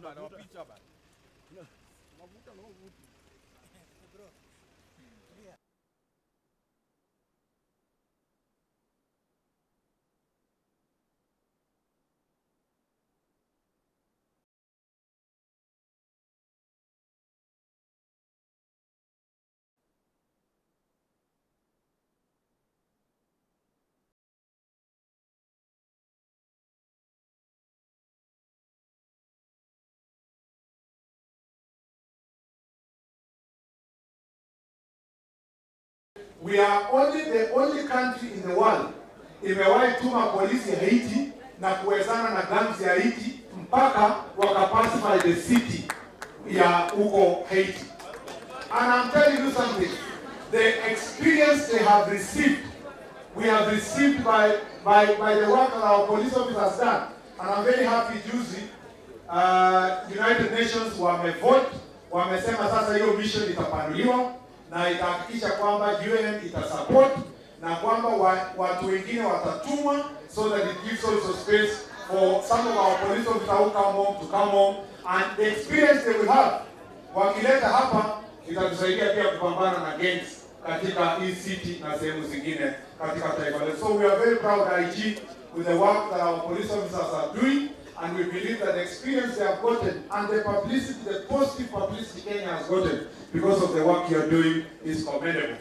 Bana, wapicha bana. Mavuta na mavuta. Bro. We are only the only country in the world imewahi tuma polisi Haiti na kuwezana na gangs ya Haiti mpaka wakapacify the city ya huko Haiti. And I'm telling you something, the experience they have received, we have received by the work that our police officers done. And I'm very happy juzi, United Nations wamevote, wamesema sasa hiyo mission itapanuliwa na itahakikisha kwamba UN itasupport na kwamba watu wengine watatumwa, so that it gives also space for some of our police officers who come home to come home, and the experience they will have wakileta hapa itatusaidia pia kupambana na gangs katika hii city na sehemu zingine katika taifa letu. So we are very proud, IG, with the work that our police officers are doing, and we believe that the experience they have gotten and the publicity, the positive publicity Kenya has gotten because of the work you are doing is commendable.